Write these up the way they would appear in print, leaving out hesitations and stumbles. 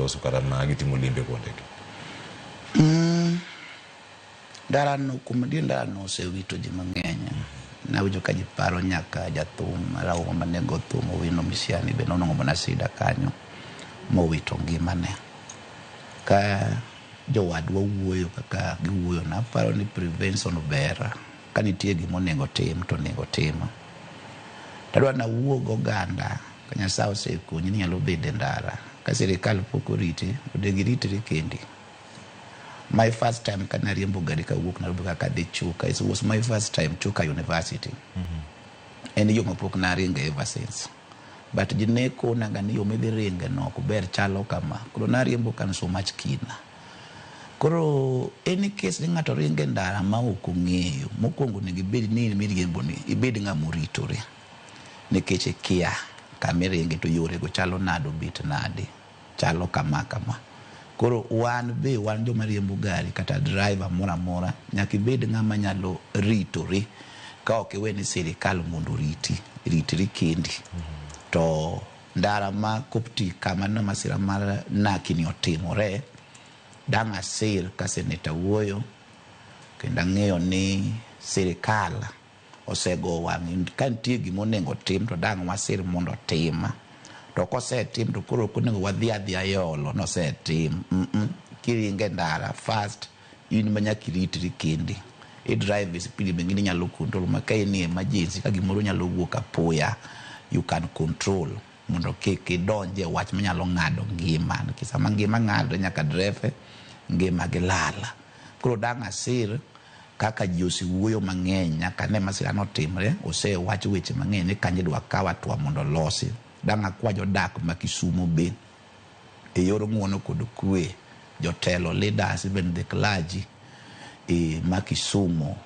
giloso kata ma gitimo limbe kuondegi? Ndarano kuom adier, ndarano osewito ji mang'eny. Nawinjo ka ji paro nyaka jathum marahuma mane go thum, Owino Misiani, be nonwang'o mana sida kanyo mowito ngimane. Ka jowadwa wuoyo kaka giwuoyo, naparo ni prevention ber. Ka nitie gima onego tim to onego tim. Tadwa nawuo goganda ka Nyasaye osekonyi ni inyalo bedo e ndara ka sirikal pok oriti, onego iritri kendi. My first time kane ariembo gari kawuok Nairobi kaka adhi Chuka, it was my first time Chuka University. En yo mapok naringe ever since. But ji ne kona ga ni yo midhi ringe no ok ber, chalo kama. Koro nariembo kan so much kina. Koro any case ni ng'ato ringo e ndara ma ok ong'eyo, mokwongo onego ibed ni in miriembo ni ibed ng'ama oritore. Nikech ikia kama iringe to yore go chalo nade, obet nade, chalo kama kama. Koro wan be wan joma riembo gari kata driver moro amora, nyaka ibed ng'ama nyalo ritore ka ok iwe ni sirikal mondo oriti, ritri kendi. To ndara ma Koptik kama ne masira mar Naki ni otimore, dang' asir ka seneta wuoyo kendo ang'eyo ni sirikal osego wang'e ka nitie gima onego tim to dang' wasir mondo otim. To kosetim to koro ok onego wadhi adhiya e olo nosetim. Kiringo e ndara first in ma nyaka iritri kendi. I drive e speed be ing'e ni inyalo control ma ka in e emergency ka gimoro nyalo wuok apoya, you can control mondo kik idonj e wach manyalo ng'ado ngima. Nikech sama ngima ng'adre nyaka drefe ngima gi lal. Koro dang' asir kaka ji osewuoyo mang'eny nyaka ne masira notimre, osewach weche mang'eny ni kanyo idwa kaw hatua mondo olosi. Dang' akwa jodak ma Kisumo be e yor ng'uono kod kwe, jotelo, leaders, even the clergy e ma Kisumo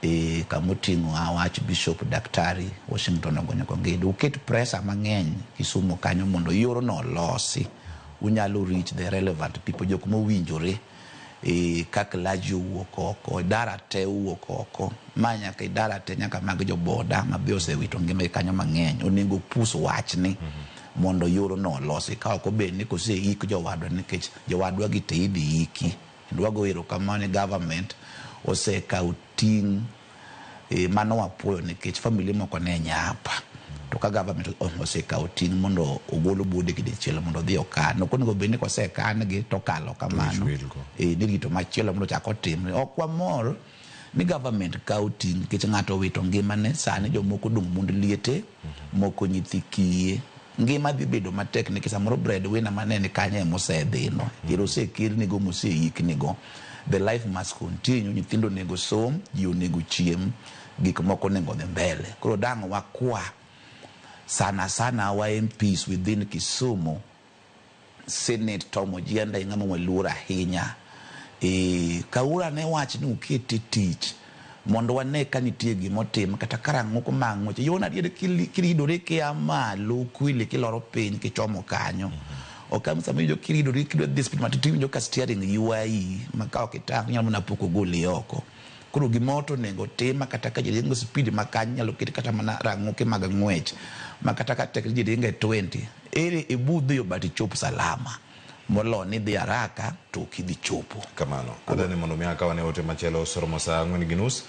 e kamoting'o Archbishop Daktari Washington Ogonyo Kong'ido, uket pressure mang'eny Kisumo kanyo mondo yorno olosi. Unyalo reach the relevant people, jok mowinjore e ka clergy owuok oko, idara te owuok oko, ma nyaka idara te, nyaka mag joboda ma be osewito ngimagi kanyo mang'eny. Onego pus wachni mondo yorno olosi. Ka ok obed ni koseik jowadwa, nikech jowadwa gi te idhi iki. Kendo wago erokamano ni government osekawo ting' e, mano wapuoyo nikech family moko ne nyap. To ka government osekawo ting' mondo ogol body gi dichiel mondo odhi okan. Ok onego bed ni kosekan gi to okalo kamano. E, ni rito machielo mondo ochak otimre. Ok wamor ni government kawo ting' nikech ng'ato owito ngimane, sani jomoko odong' mond liete, moko nyithi kiye. Ngima dhi bedo matek nikech samoro breadwinner mane ni kanyo emosedhino. Ero osekelnigo moseiknigo. The life must continue, nyithindo onego som, ji onego chiem, gik moko onego odhi mbele. Koro dang' wakwa sana sana our MPs within Kisumu, Senate Tom Ojienda, ng'ama waluor ahinya. E, kawuru ane wach ni ukete tich mondo wane ka nitie gimotim kata karang'o komang'o yon adier kiridore kia malo kwili kiloro piny kichomo kanyo. Ok sama iwinjo kiridori kidwa dhi speed matin tiwinjo ka steering ywayi ma ka ok itang' inyalo mana po kogoli oko. Koro gimoro to onego tim ma kata ka ji ringo speed ma kanyo inyalo ket kata mana rang'oke mag ng'wech ma kata ka tek ni ji ringo e 20 ere ibudh yo but ichop salama molo ni idhi haraka to ok idhi chopo. Kamano. Adwa ni mondo mi akaw ane ote machielo osoromo saa 4:30.